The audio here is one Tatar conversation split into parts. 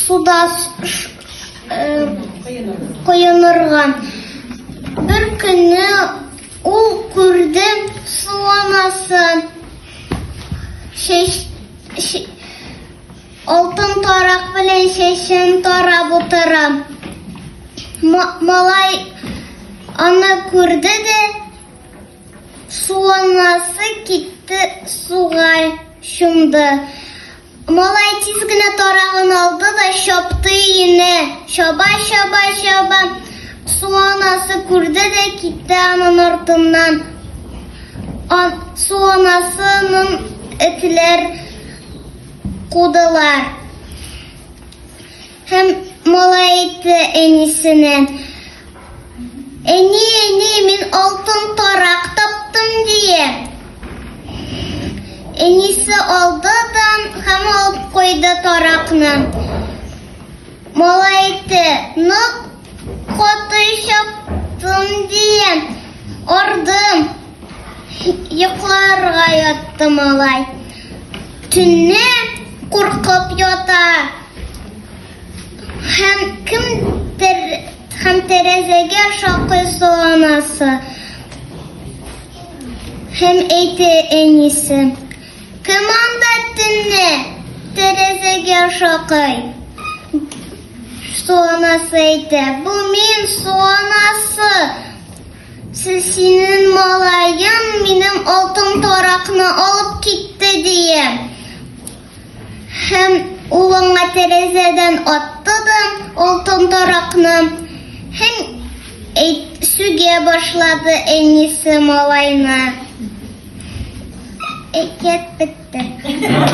суда коенырга. Бер көнне ул күрде су анасы чәч алтын тарак белән чәчен тарап утыра. Малай аны күрде дә Суанасы китте, суга чумды. Малай тиз генә тарагын алды да чапты өенә. Чаба, чаба, чаба. Суанасы күрде дә китте аның артыннан. Суанасының этләр кудылар. Һәм малай әйтте әнисенә, Әни, әни, мин алтын тарак таптым, дие. Әнисе алды да һәм алып куйды таракны. Малай әйтте, нык каты чаптым, дие. Ардым. Йокларга ятты малай. Төнне куркып ята. Һәм кемдер һәм тәрәзәгә шакый анасы. Һәм әйтте әнисе. Кем анда төнне тәрәзәгә шакый? Су анасы әйтә, бу мин, су анасы. Синең малаең минем алтын таракны алып китте, дие. Һәм ул аңа тәрәзәдән атты да алтын таракны. Һәм әйт, сүгә башлады әнисе малайны. Әкият бетте.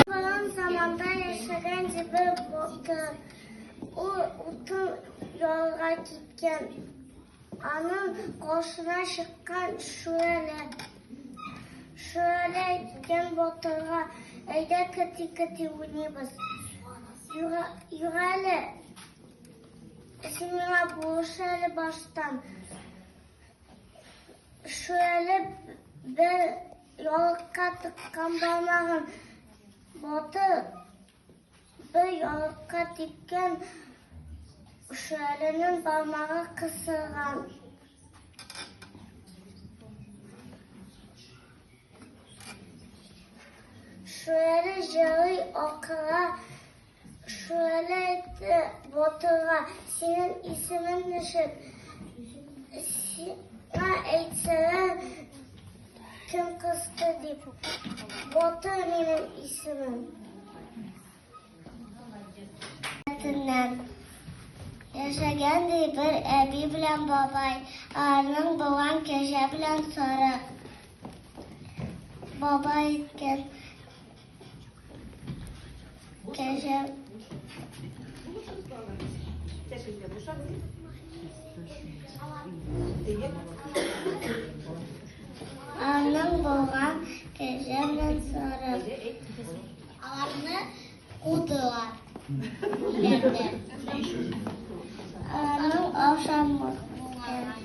Борын заманда яшәгән ди бер батыр. Ул утын ярырга киткән. Аның каршына чыккан Шүрәле. Шүрәле әйткән батырга, әйдә кети-кети уйныйбыз. Юк әле, син миңа булыш әле баштан. Шүрәле бер ялыкка тыккан бармагын. Батыр Бер ялыкка типкән Шүрәленең бармагы кысылган. Шүрәле җылый, акыра. Шүрәле әйтте батырга, синең исемең ничек? Сиңа әйтсәләр, Кем кысты дип. Батыр минем исемем. Төннән. Яшәгән ди бер әби белән бабай. Аларның булган кәҗә белән сарык. Бабай әйткән. Кәҗә. Аның булган кәҗә белән сарык. Аларны кудылар. Аның ашамлык булган.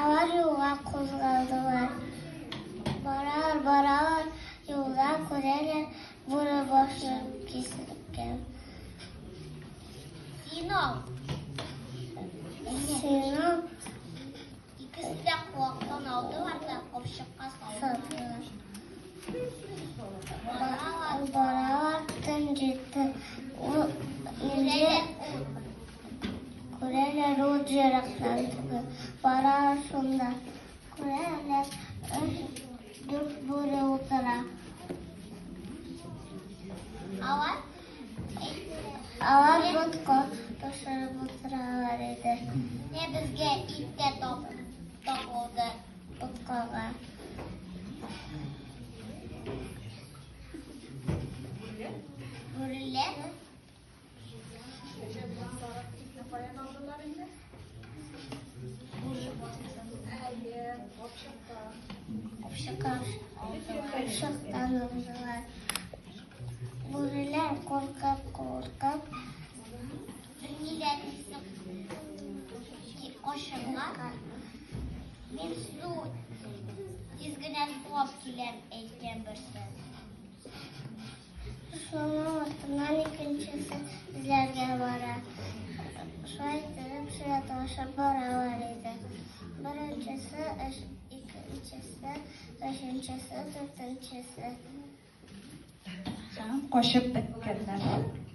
Алар юлга кузгалдылар. Баралар, баралар, юлда күрәләр, бүре башы киселгән. Синал. Синал. Икесе дә куактан алдылар да капчыкка салдылар. Баралар, төн җитте. Ул инде күрәләр, ул ерактан түгел. Баралар шунда. Күрәләр, өч, дүрт бүре утыра. Алар Алар ботка пешереп утыралар иде. Не безгә ит тә табылды. Боткага. Бүреләр. Капчыктан алдылар. Бүреләр куркып, куркып, Ниләр кашыгына мин су тиз генә сулап киләм, әйткән берсе. Шуның артыннан икенчесе эзләргә бара. Шулай иттереп чиратлашып баралар иде. Беренчесе, икенчесе, өченчесе, дүртенчесе. Һәм качып беткәннәр.